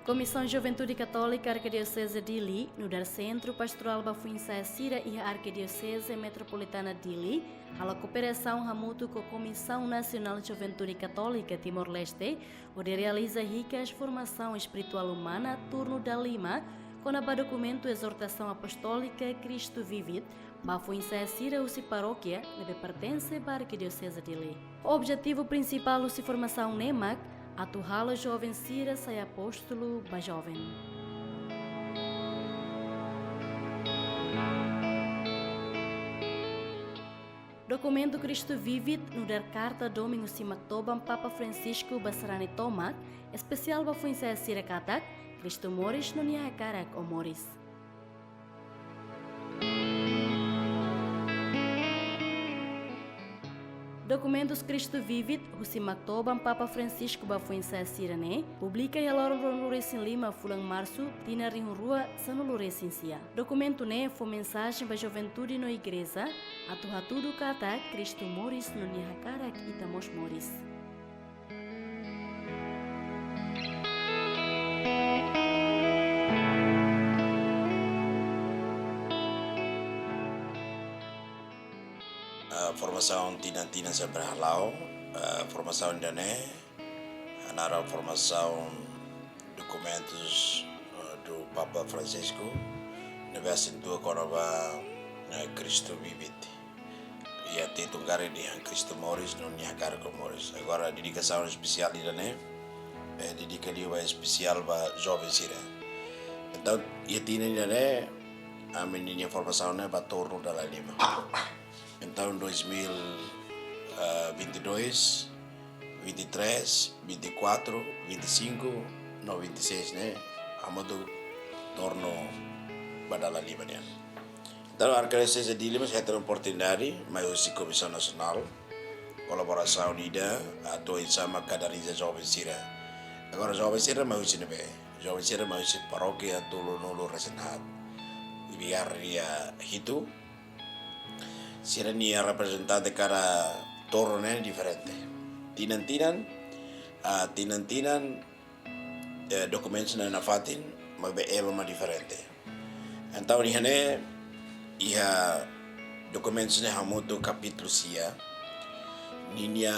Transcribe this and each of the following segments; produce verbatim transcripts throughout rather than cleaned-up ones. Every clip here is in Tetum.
Komisaun Juventude Katólika Arkidioseze Dili, nu'udar Sentru Pastorál ba Foin-Sa'e Sira iha Arkidioseze Metropolitana Dili, halo kooperasaun hamutuk ho Komisaun Nasionál Juventude Katólika Timor-Leste, hodi realiza hikas formasaun espirituál umana turnu dalima, kona-ba dokumentu ezortasaun apostólika Christus Vivit, ba foin-sa'e sira husi parókia ne'ebé pertense ba Arkidioseze Dili. Objetivu prinsipál husi formasaun ne'e mak atu halo joven sira sai apóstolu ba joven. Dokumentu Christus Vivit, nu'udar karta domin husi Maktoban Papa Francisco ba sarani tomak, espesiál ba foin-sa'e sira katak, Kristu moris no nia hakarak ho moris. Dokumentus Christus Vivit, husi Maktoban Papa Francisco ba foin-sa'e sira-ne'e, publika iha loron ruanulu-resin-lima fulan Marsu, tinan rihun rua sanulu-resin-sia. Dokumentu ne'e fó mensajen ba juventude no igreja, atu hatudu katak Kristu moris no nia hakarak ita mós moris. Ah, formasaun tinan-tinan sempre hala'o, ah, formasaun ida-ne'e, ah, naran formasaun dokumentus, ah, do Papa Francisco, ne'ebé asentua kona-ba, ah, Kristu Vivit. Iha títulu karik dehan Kristu moris no nia hakarak ho moris. Agora, dedikasaun espesiál ida-ne'e, eh, dedika liu ba espesiál ba joven sira. Entaun, iha tinan ida-ne'e, ami-nia formasaun ne'e ba tornu dala lima. Entaun, dois mil, eh, vinte e dois, vinte e três, vinte e quatro, vinte e cinco, no vinte e seis ne'e, hamutuk tornu ba dala lima nian. Entaun, Arkidioseze Dili mós hetan oportunidade, mai husi Komisaun Nasionál, kolaborasaun ida, atu oinsá mak kadariza joven sira. Agora joven sira mai husi ne'ebé? Joven sira mai husi parókia tolunulu-resin-haat. Iha área hitu, sira-nia reprezentante kada tornu ne'e diferente. Tinan-tinan, ah, tinan-tinan, eh, dokumentus ne'e nafatin, maibé ema mak diferente. Entaun, iha ne'e, iha dokumentus ne'e hamutuk kapítulu sia. Ninia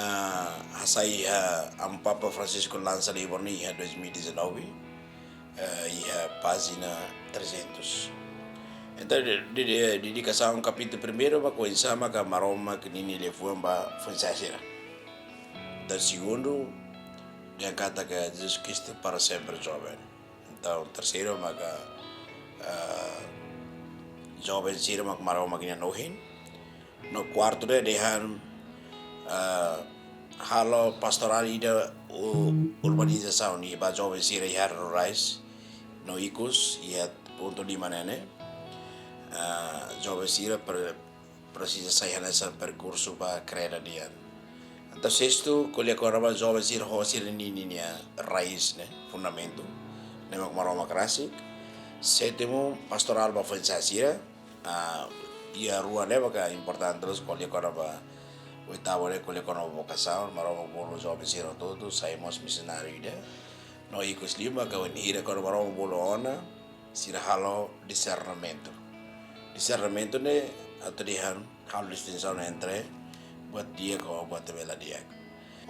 hasai iha Amu Papa Francisco lansa livru ne'e iha dois mil e dezanove, eh, iha pájina trezentos. Entaun, de, de, de, dedikasaun kapítulu primeiru, mak oinsá maka Maromak ninia liafuan ba foin-sa'e sira. Dan segundu, dehan katak Jesus Kristu para sempre joven. Entaun, terseiru maka, ah, joven sira mak Maromak nia hanoin. No kuartu ne'e dehan, ah, halo pastorál ida u-, urbanizasaun ne'e ba joven sira iha área rurais. No ikus iha pontu lima ne'e ne'e, ah, joven sira per-, presiza sai hanesan perkursu ba kreda nian. Entaun sestu, ko'alia kona-ba joven sira ho sira-nia, ninia raiz ne'e, fundamentu, ne'e mak Maromak rasik. Sétimu, pastorál ba foin-sa'e sira, ah, iha rua ne'e maka importante loos, ko'alia kona-ba, oitavu ne'e ko'alia kona-ba vokasaun, Maromak bolu joven sira hotu-hotu sai mós misionáriu ida. No ikus liu maka wainhira kona-ba Maromak bolu ona, sira halo disernimentu. Disernimentu ne'e atu dehan halo distinsaun entre buat di'ak ho buat ne'ebé la di'ak.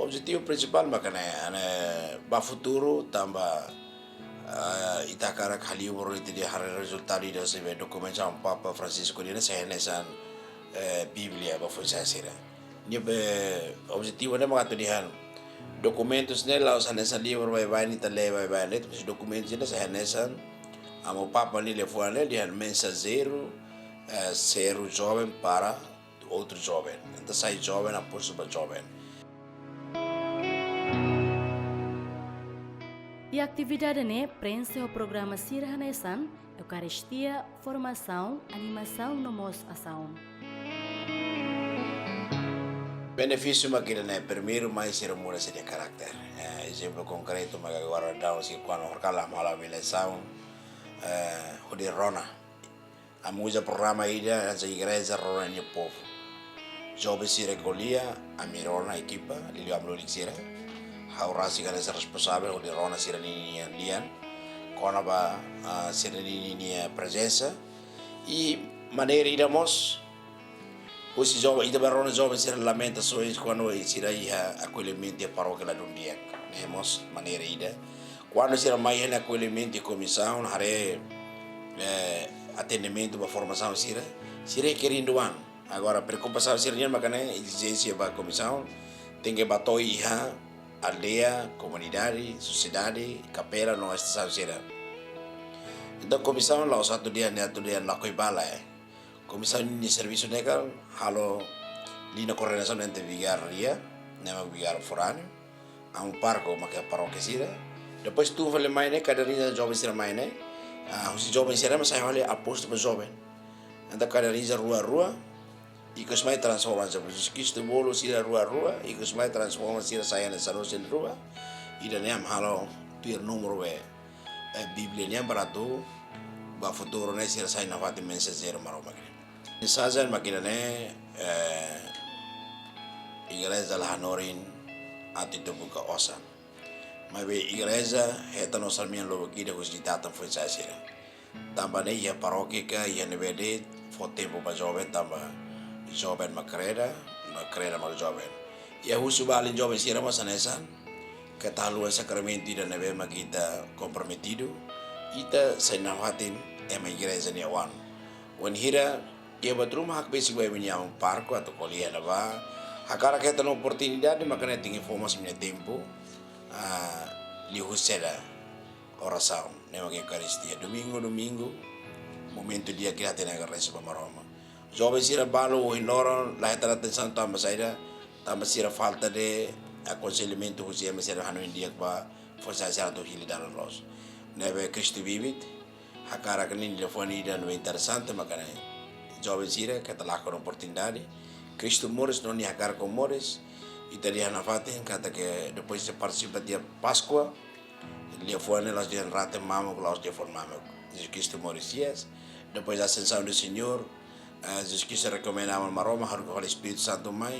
Objetivu prinsipál maka ne'e, ne'e ba futuru tanba, ah, ita hakarak halibur ita-nia haree rezultadu ida ne'ebé dokumentu Amu Papa Francisco nia ne'e sai hanesan, eh, Bíblia ba foin-sa'e sira. Nia be objetivu ne'e mak atu dehan dokumentus ne'e la'ós hanesan livru baibain ita lee baibain de'it, mas dokumentus ne'e sai hanesan Amu Papa nia liafuan ne'e dehan mensajeiru, eh, seiru joven para outru joven. Entaun sai joven apóstolu ba joven. Iha atividade ne'e prenxe ho programa sira hanesan Eukaristia, formasaun, animasaun no mós asaun. Benefísiu mak ida-ne'e, primeiru mai sira muda sira-nia karakter. Eh, ezemplu konkretu mak agora daudaun sira kuandu horikalan halo avaliasaun, eh, hodi rona. Ami uza programa ida hanesan igreja rona nia povu. Joven sira ko'alia, ami rona ekipa, liuliu ami-nia líder sira. Ha'u rasik hanesan responsavel hodi rona sira-nia lian. kona-ba, ah, sira-nia, nia prezensa. I maneira ida mós, husi joven, ita bá rona joven sira lamentasoens kuandu sira iha akollimentu iha parókia ladún di'ak. Ne'e mós maneira ida. Kuandu sira mai iha akollimentu iha komisaun, haree, eh, atendimentu ba formasaun sira, sira iha kerinduan. Agora, preokupasaun sira-nian maka ne'e ezijénsia ba komisaun, tenke bá to'o iha aldeia, komunidade, sosiedade, kapela no estasaun sira. Entaun, komisaun la'ós atu dehan, atu dehan lakohi ba lae. Komisaun nia servisu ne'e kan halo liña koordenasaun entre vigáriu ria, ne'e mak vigáriu foráneu, amu pároku mak iha parókia sira. Depois tun fali mai ne'e, kada rinja joven sira mai ne'e, ah, husi joven sira mak sai fali apóstolu ba joven. Entaun kada rinja rua-rua, ikus mai transforma, Jesus Kristu bolu sira rua-rua, ikus mai transforma sira sai hanesan osan rua. Ida-ne'e mak halo tuir númeru be, eh, Bíblia nian para atu ba futuru ne'e sira sai nafatin mensajeiru Maromak nian. Mensajen mak ida-ne'e, eh, igreja la hanorin atu ita buka osan. Maibé igreja hetan osan mean lubuk ida husi ita-nia foin-sa'e sira. Tanba ne'e iha parókia ka iha ne'ebé de'it fó tempu ba joven, tanba joven mak kreda, no kreda mak joven. Iha husu ba alin joven sira mós hanesan, keta haluha sakramentu ida ne'ebé mak ita komprometidu, ita sai nafatin ema igreja nia oan. Wainhira iha buat ruma hakbesik ba imi-nia amu pároku atu ko'alia iha ne'ebá, hakarak hetan oportunidade maka ne'e tenke fó mós imi-nia tempu, ah, liuhusi saida, orasaun, ne'e mak Eukaristia. Domingu, domingu, momentu di'ak ida atu agradese ba Maromak. Joven sira balu ohin loron la hetan atensaun tanba saida, tanba sira falta de akonselhamentu husi ema sira hanoin di'ak ba foin-sa'e sira atu hili dalan loos. Ne'ebé Cristo Vivit hakarak ninia liafuan ida ne'ebé interesante maka ne'e, joven sira keta lakon oportunidade. Cristo moris no nia hakarak ho moris. Ita dehan nafatin katak depois de partisipa dia Páskua, liafuan ne'e la'ós dehan rate mamuk, la'ós liafuan mamuk. Jesus Cristo moris hi'as. Depois da Ascensão do Senhor, eh, Jesus Cristo rekomenda Aman Maromak, halo, halo Espíritu Santu mai,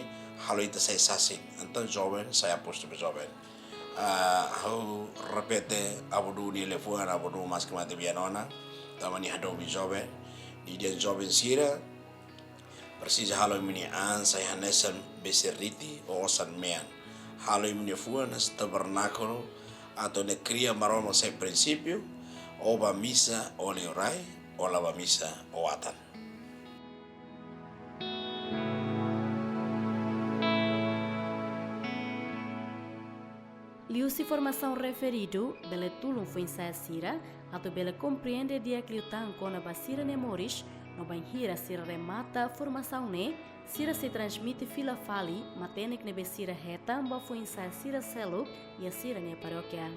halo ita sai sasin. Entaun joven sai apóstolu joven. Ah, ha'u repete Abu Du nia liafuan, Abu Du maski mate bianona, tanba nia hadomi joven. Nia dehan joven sira presiza halo imi-nia an sai hanesan besik riti ou osan mean. Halo imi-nia fuan hanesan tabernákulu atu ne'e kria Maromak sai prinsípiu, ou bá misa ou liurai, ou la bá misa ou atan. Liuhusi formasaun referidu, bele tulun foin-sa'e sira atu bele komprende di'ak liután kona-ba sira-nia moris, no bainhira sira remata formasaun ne'e, sira sei transmite fila fali matenek ne'ebé sira hetan ba foin-sa'e sira seluk iha sira-nia parókia.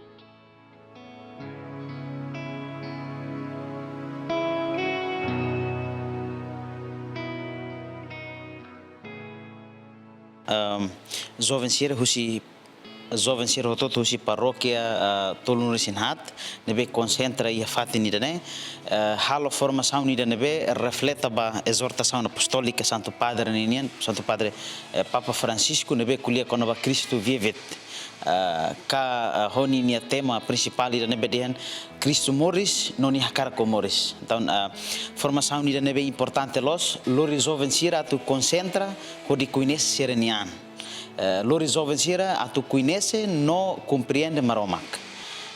Ehm, joven sira husi, joven sira hotu-hotu husi parókia, ah, tolunulu-resin-haat, ne'ebé konsentra iha fatin ida-ne'e, eh, halo formasaun ida ne'ebé refleta ba ezortasaun apostólika Santu Padre ninian, Santu Padre, eh, Papa Francisco, ne'ebé ko'alia kona-ba Cristo Vivit. Ah, ka, ah, ho ninia tema prinsipál ida ne'ebé dehan Cristo moris, no nia hakarak ho moris. Entaun, ah, formasaun ida ne'ebé importante loos, lori joven sira atu konsentra hodi koñese sira-nia an. Eh, lori joven sira atu koñese no komprende Maromak.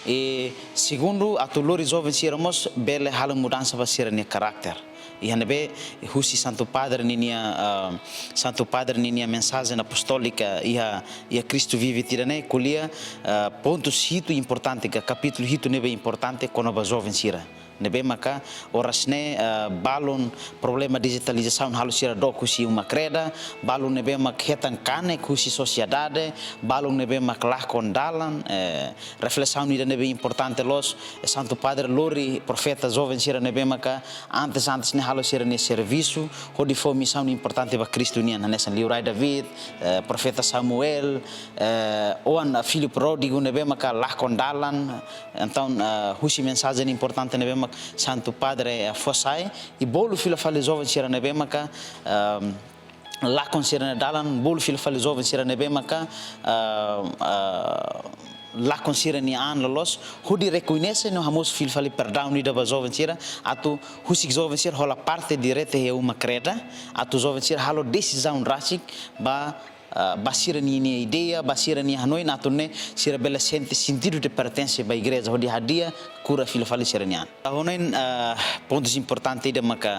I segundu, atu lori joven sira mós bele halo mudansa ba sira-nia karakter. Iha ne'ebé husi Santu Padre ninia, ah, Santu Padre ninia mensajen apostólika iha, iha Cristo Vivit ida-ne'e ko'alia, ah, pontus hitu importante ka kapítulu hitu ne'ebé importante kona-ba joven sira. Ne'ebé maka oras ne'e, ah, balun problema dijitalizasaun halo sira dook husi uma kreda, balun ne'ebé mak hetan kanek husi sosiedade, balun ne'ebé mak lakon dalan, eh, reflesaun ida ne'ebé importante loos, eh, Santu Padre lori profeta joven sira ne'ebé maka antes, antes ne'e halo sira-nia servisu, hodi fó misaun importante ba Kristu nian, hanesan liurai David, eh, profeta Samuel, eh, oan filho pródigo ne'ebé maka lakon dalan. Entaun, eh, husi mensajen importante ne'ebé mak Santu Padre, eh, fó sai, i bolu fila fali joven sira ne'ebé maka, ehm, lakon sira-nia dalan, bolu fila fali joven sira ne'ebé maka, ehm, eh, lakon sira-nia an loloos, hodi rekoñese no hamosu fila fali perdaun ida ba joven sira, atu husik joven sira hola parte direta iha Uma Kreda, atu joven sira halo desizaun rasik ba, ah, ba sira-nia, nia ideia, ba sira-nia hanoin, atu nune'e sira bele sente sentidu de pertense ba igreja, hodi hadi'a kura fila fali sira-nia an. Ha'u hanoin, ah, pontus importante ida maka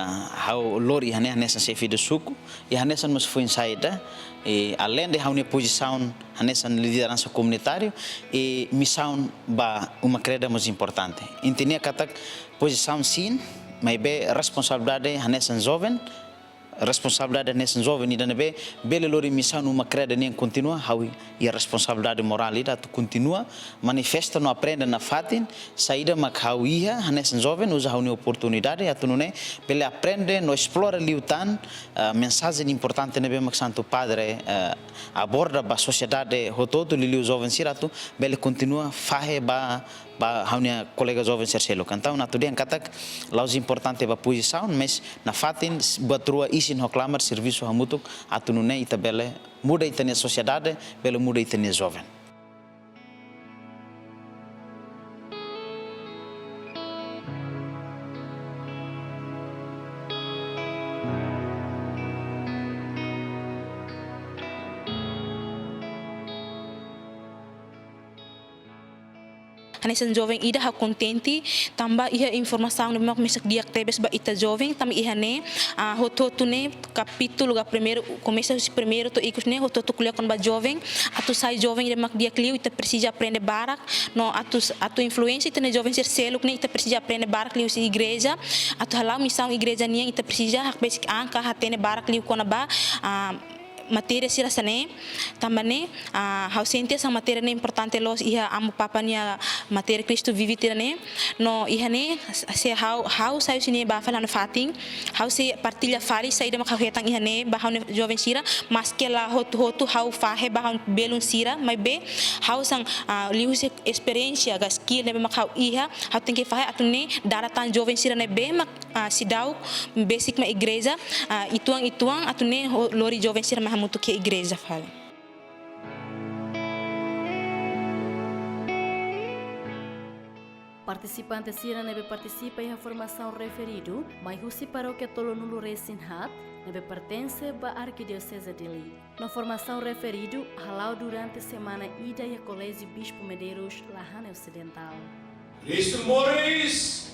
ha'u lori iha ne'e hanesan xefe ida suku, i hanesan mós foin-sa'e ida, i aleinde ha'u-nia pozisaun hanesan lideransa komunitáriu, i misaun ba Uma Kreda mós importante. Inti nia katak pozisaun sin, maibé responsabilidade hanesan joven, responsabilidade hanesan joven ida ne'ebé bele lori misaun Uma Kreda nian kontinua, ha'u iha responsabilidade morál ida atu kontinua manifesta no aprende nafatin saida mak ha'u iha hanesan joven, uza ha'u-nia oportunidade atu nune'e bele aprende no esplora liután, ah, mensajen importante ne'ebé mak Santu Padre, ah, aborda ba sosiedade hotu-hotu, liuliu joven sira atu bele kontinua fahe ba, ba ha'u-nia kolega joven sira seluk. Entaun atu dehan katak la'ós importante ba pozisaun, mas nafatin buat rua isin ho klamar servisu hamutuk atu nune'e ita bele muda ita-nia sosiedade, bele muda ita-nia joven. Hanesan joven ida ha'u kontente, tanba iha informasaun ne'ebé mak mesak di'ak tebes ba ita joven, tanba iha ne'e, ah, hotu-hotu ne'e kapítulu ka primeiru, komesa husi primeiru to'o ikus ne'e, hotu-hotu ko'alia kona-ba joven, atu sai joven ida mak di'ak liu, ita presiza aprende barak, no atu, atu influensia ita-nia joven sira seluk ne'e, ita presiza aprende barak liuhusi igreja, atu hala'o misaun igreja nian, ita presiza hakbesik an ka hatene barak liu kona-ba, ah, matéria sira hanesan ne'e, tanba ne'e, ah, ha'u sente hanesan matéria ne'e importante loos iha Amu Papa nia matéria Cristo Vivit ida ne'e, no iha ne'e, se ha'u, ha'u sai husi ne'e bá fali ha'u-nia fatin, ha'u sei partilla fali saida mak ha'u hetan iha ne'e ba ha'u-nia joven sira, maske la hotu-hotu ha'u fahe ba ha'u belun sira, maibé ha'u hanesan, ah, liuhusi esperiénsia ka skill ne'ebé mak ha'u iha, ha'u tenke fahe atu nune'e dada tan joven sira ne'ebé mak, ah, seidauk besik mai igreja, ah, uitoan-uitoan atu nune'e ho-, lori joven sira mai hamutuk iha igreja fali. Partisipante sira ne'ebé partisipa iha formasaun referidu mai husi parókia tolunulu-resin-haat ne'ebé pertense ba Arkidioseze Dili. No formasaun referidu hala'o durante semana ida iha Koléjiu Bispu Medeiros, Lahane Osidentál. Kristu moris!